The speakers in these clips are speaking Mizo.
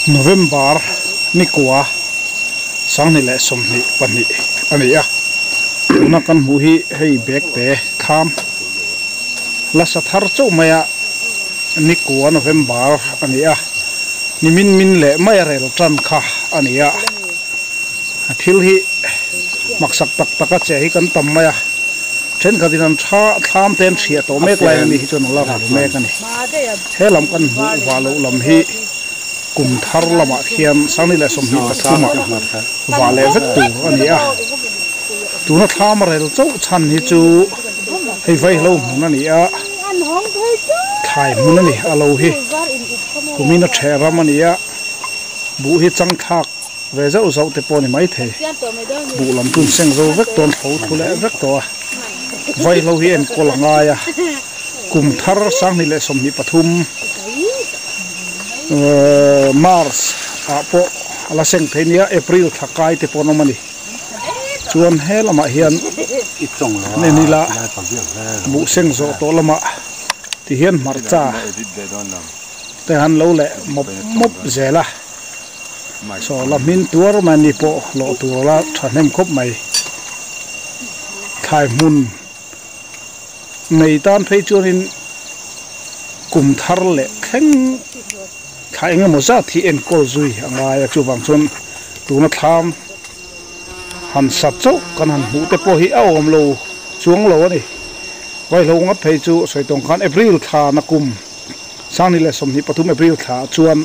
November nikua sanghnih leh sawmhnih pahnih a ni a tuna kan hmuh hi hei bag te thlam la sa thar chauh mai a nikua November a ni a ni min min leh mai a rel tan kha a ni a thil hi maksak tak tak a che hi kan tam mai a thenkhat in an tha thlam te an hriah tawh mek lai a ni hi chuan a la rel mek a ni he lam kan hmuh vah loh lam hi. Kum thar lamah khian Sangni leh 23 ah vah leh vek tur a ni a, tuna thlam a rel chauh chhan hi chu hei vaihlo hmun a ni a, thlai hmun a ni a lo hi kumin a ṭheh ram a ni a, buh hi chang thlak ve zauh zauh te pawh a ni maithei, buh lam chu an seng zo vek dawn tho thu leh vek tawh a, vaihlo hi enkawl a ngai a, kum thar 2023. March ah pawh a la seng thei nia April thla kai te pawh an awm a ni chuan he lamah hian en ila buh seng zawh tawh lamah ti hian hmarcha te han lo leh mawp mawp zel a saw la hmin tuar mai a ni pawh hlawh tur la thahnem khawp mai thlai hmun. Nei tan phei chuanin kum thar leh thleng thla eng emaw zat hi enkawl zui a ngai a, chuvang chuan tuna thlam han sat chauh kan han hmuh te pawh hi a awm lo chuang lo a ni. Vaihlo ngawt phei chu sawi tawng khan April thla na kum 2023 April thla chuan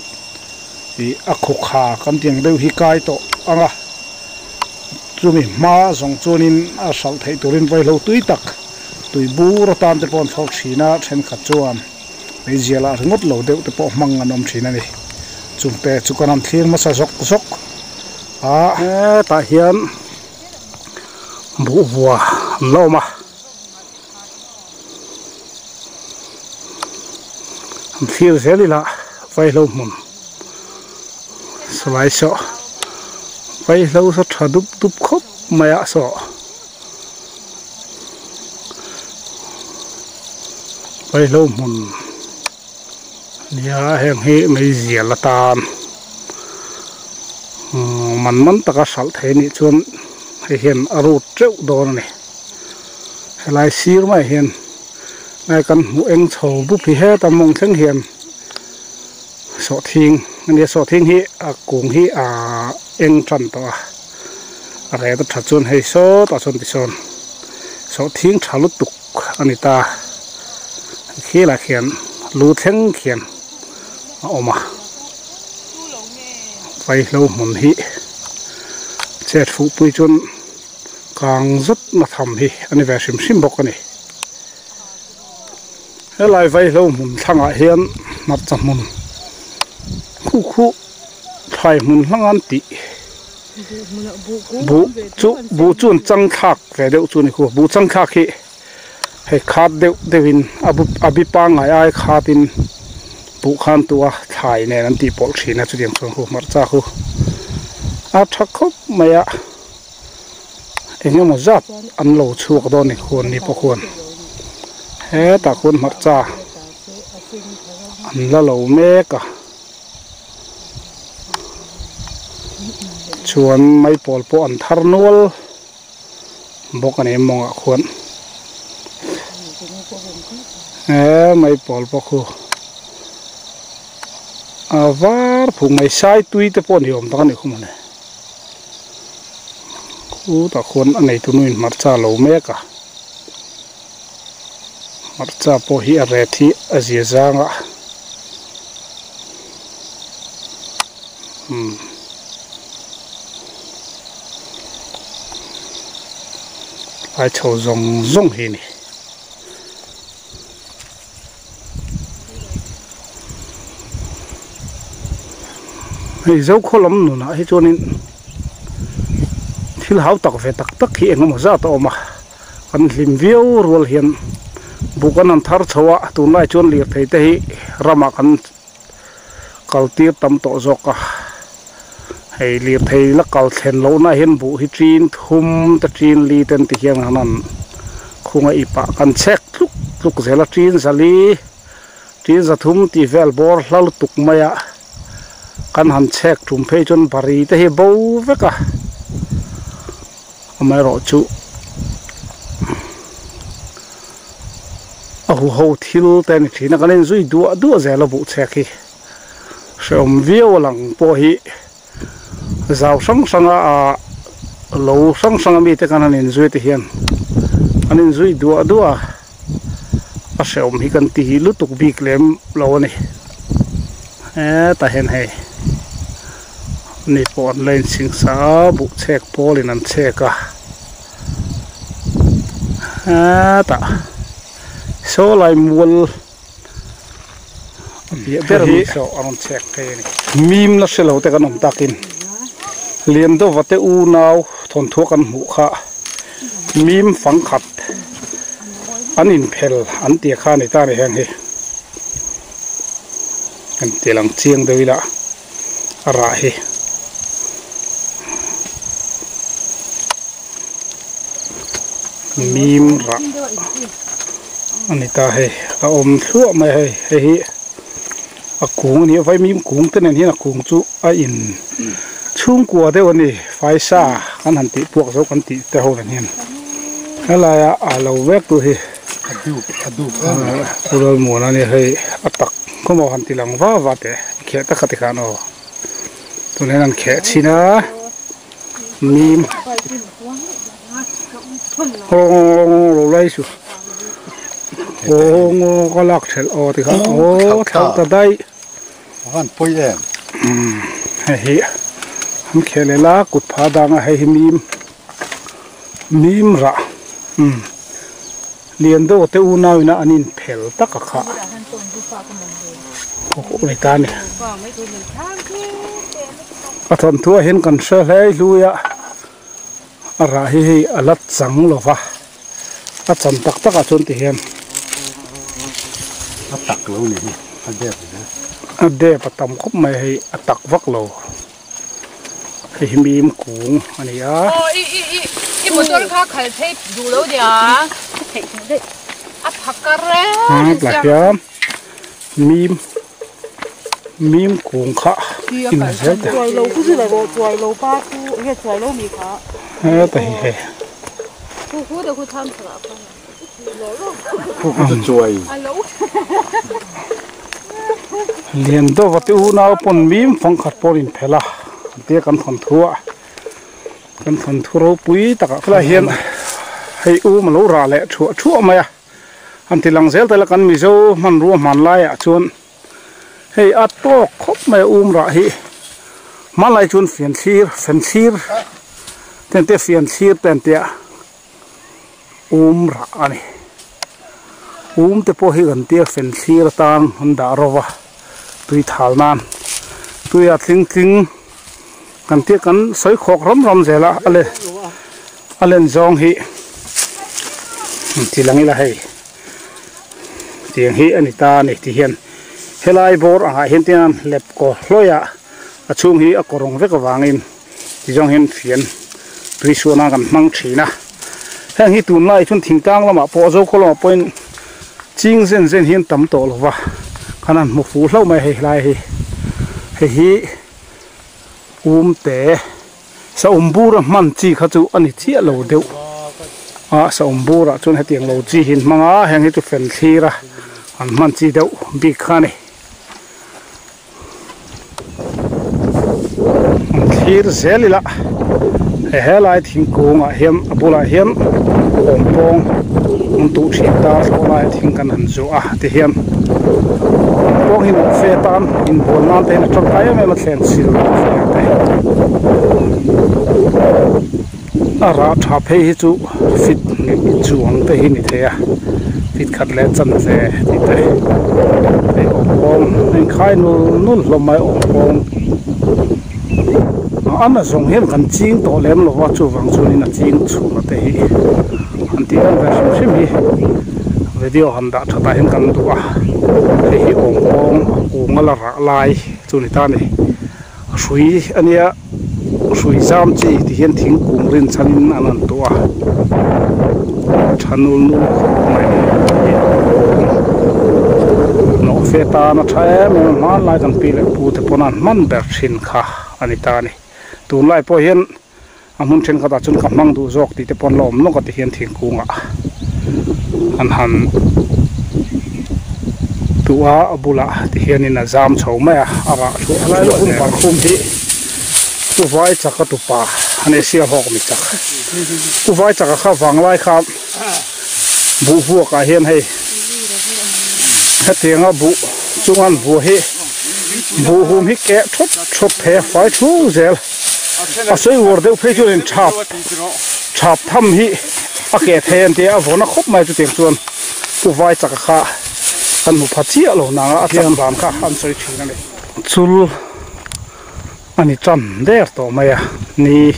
ih a khawkha kan tih ang deuh hi kai tawh ang a. Chumi hma zawng chuanin a hralh theih turin vaihlo tui tak tui bur atan te pawh an thlawk thin a, thenkhat chuan meizial ah ringawt lo deuh te pawh hmang an awm thin a ni. Chungte chu kan han thlir hmasa zawk zawk a. Hetah hian buhvua an la awm a, an thlir zel ila vaihlo hmun. Salai saw vaihlo saw tha dup dup khawp mai a saw vaihlo hmun nia heng hi meizial atan umm man man taka hralh thei anih chuan hei hian a rut teuh dawn a ni helai sir maiah hian lai kan hmuh eng chho bup hi heta mawng thleng hian. Sawhthing a nia sawhthing hi a kung hi a eng tan tawh a a reh ta that chuan hei sawtah chuan tisawn sawhthing tha lutuk a ni ta khilah khian lu thleng khian a awm a vaihlo hmun hi chet fuh pui chuan kang zet na tham hi a ni ve hrim hrim bawk a ni. Helai vaihlo hmun thlangah hian hmarcha hmun khu khu thlai hmun hlang an tih buh chu buh chu an chang thlak ve deuh chu a ni khu buh chang thlak hi hei khat deuh deuh in a bu a bi pangngai ai khat in buh khan tua thlai nen an tih pawlh thin a chutiang chuan khu hmarcha khu a tha khawp mai a. Eng emaw zat an lo chhuak dawn ni khuan ni pawh khuan hetah khuan hmarcha an la lo mek a chuan maipawl pawh an thar nual bawk a ni mawngah khuan he maipawl pawh khu a var phung mai sai tui te pawh ni awm tak a ni khu mawle. Khutah khuan a neitu nuin hmarcha a lo mek a hmarcha pawh hi a ret hi a zia zang a umm tlai chho zawng zawng hi a ni. Hei Zokhaw lam nunah hi chuanin thil hau tak ve tak tak hi engemaw zat a awm a kan hlim viau rual hian buk an han thar chho a tunlai chuan lirthei te hi ramah kan kal tir tam tawh zawk a hei lirthei la kal thlen lohna hian buh hi ṭin thum te ṭin li te an ti hian han han khunga ipah kan chhek tluk tluk zel a ṭin zali ṭin za thum tih vel bawr hla lutuk mai a. Kan han chhek tum phei chuan bari te hi bo vek a, amaherawhchu a huho thil te a ni thin a, kan inzui duah duah zel a buh chhek hi hrehawm viau a lang pawh hi zau hrang hrang a ah lo hrang hrang a mite kan han inzui te hian an inzui duah duah a. A hrehawm hi kan ti lutuk bik lem lo a ni. Hetah hian hei ni pawh an la inchhing sa a, buh chhek pawlin an chhek a. Hetah saw lai mual a piah ber hi saw a rawn chhek phei a ni. Mim la hre lo te kan awm takin Liandova te unau thawnthu kan hmuh kha mim fangkhat An inphel an tih kha a ni ta a ni heng hi. Kan ti lang chiang deuh ila a rah hi. Mim rah a ni ta hei a awm thluah mai hei hei hi a kung a ni a vaimim kung te nen hian a kung chu a in chhungkua deuh a ni faisa kan han tih puak zo kan tih te ho nen hian helaia a lo vek tu hi Pu Lalmuana nia hei a tak khawmaw han ti lang va va teh kheh tak kha tikhan aw tunah hian an kheh chhin a mim aw lo lai su aw ngaw ka lak thelh aw tikhan aw thau ta daih. A van pawi em? Hei hi an khel leh la kut pha dang a hei hi mim mim rah umm lian deuh te unau ina an in phel tak a kha aw ni ta a ni a thawmthu ah hian kan hre hlei hlui a a rah hi hei a la chang lo va a chan tak tak ah chuan ti hian a tak lo ni hi a dep zel a dep a tam khawp mai hei a tak vak lo hei hi mim kung a ni a aw i i i i motor kha khal phei duh lo dia a phakar reng tah hian mim mim kung kha in zel te heta hi hei lian deuh te unau pawn mim fangkhat pawh in phelh a tia kan thawnthu a kan thawnthu ropui takah khawlaiah hian hei um a lo rah leh thuah thuah mai a. Han ti lang zel ta ila kan Mizo hmanrua hmanlai ah chuan hei a tawk khawp mai a um rah hi hmanlai chuan fian thlir fen thlir ten te fian thlir te an tia um rah a ni um te pawh hi kan tia fen thlir atan an dah ro va tui thal nan tui a tling tling kan tia kan sawi khawk ram ram zel a a le a len zawng hi ti lang ila hei tiang hi a ni ta a ni ti hian helai bawr angah hian tiang hlep kaw hlawi ah a chhung hi a kawrawng vek avangin ti zawng hian fian tui suana kan hmang thin a heng hi tunlai chuan thingtlang lamah pawh zo khaw lamah pawhin ching zen zen hi an tam tawh lo va khan an hmu fuh hlauh mai a hei helai hi hei hi um te Saum bura hman chi kha chu a ni chiah lo deuh a, saum burah chuan hetiang lo chi hi an hmang a, heng hi chu fel thlir a an hman chi deuh bik kha a ni. An thlir zel ila he helai thingkung ah hian a bulah hian awmpawng an tuh thin ta thlawh lai thing kan han zuah a ti hian awmpawng hi nawh fe tan inbual nan te hian a tangkai em em a thlen sil fe te a rah tha phei hi chu fit hnih chuang te hi ni thei a fit khat leh chanve tih te hei awmpawng a inkhai nul nul hlawm mai awmpawng. A na zawng hian kan ching tawh lem lo va chuvang chuanin a ching chhunga te hi han tih reng ve hrim hrim hi video han dah that ah hian kan duh a hei hi awm pawng a kung a la rah lai chu ni ta a ni hrui a nia hrui zam chi ti hian thingkung rin chhanin an rawn tuah a tha nul nul khawp mai hei awm pawng. Nawhfe tan a tha em em a, hmanlai kan pi leh pu te pawn an hman ber thin kha a ni ta a ni. Tunlai pawh hian a hmun thenkhatah chuan ka hmang duh zawk tih te pawh an la awm nawk a ti hian thingkungah an han duh a, a bulah ti hianin a zam chho mai a, a rah thluah thluah zel. Hun parkhum hi Pu Vai chaka tupa a ni sia hlawk mi chak. Pu Vai chaka kha vanglai kha buh vuakah hian hei hetianga buh chunga an vuah hi buh hum hi keh thawt thawt thei a fai thu zel. A sawi uar deuh phei chuanin thap thap tham hi a keh thei an tia a vawna khawp mai chutiang chuan Pu Vai chaka kha kan hmu pha chiah lo nanga a chak dan kha an sawi thin a ni. Chul a ni tan der tawh mai a ni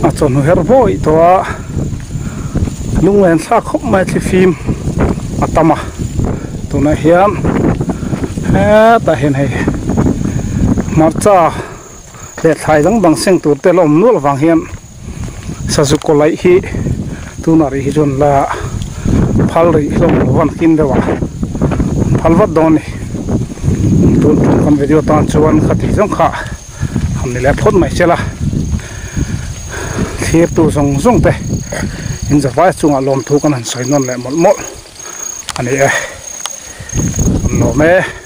a chawhnu her vawi tawh a lunglen thlak khawp mai thlifim a tam a tunah hian hetah hian hei hmarcha leh thlai dang dang seng tur te la awm nual avang hian sazu kaw laih hi tunah rih hi chuan la phal rih hlawm lo a nakin deuh ah an phal vat dawn a ni tun tum kan video tan chuan khati zawng kha han ni leh phawt mai sela thlir tu zawng zawng te in zavai chungah lawmthu kan han sawi nawn leh mawlh mawlh a ni e an lawm e.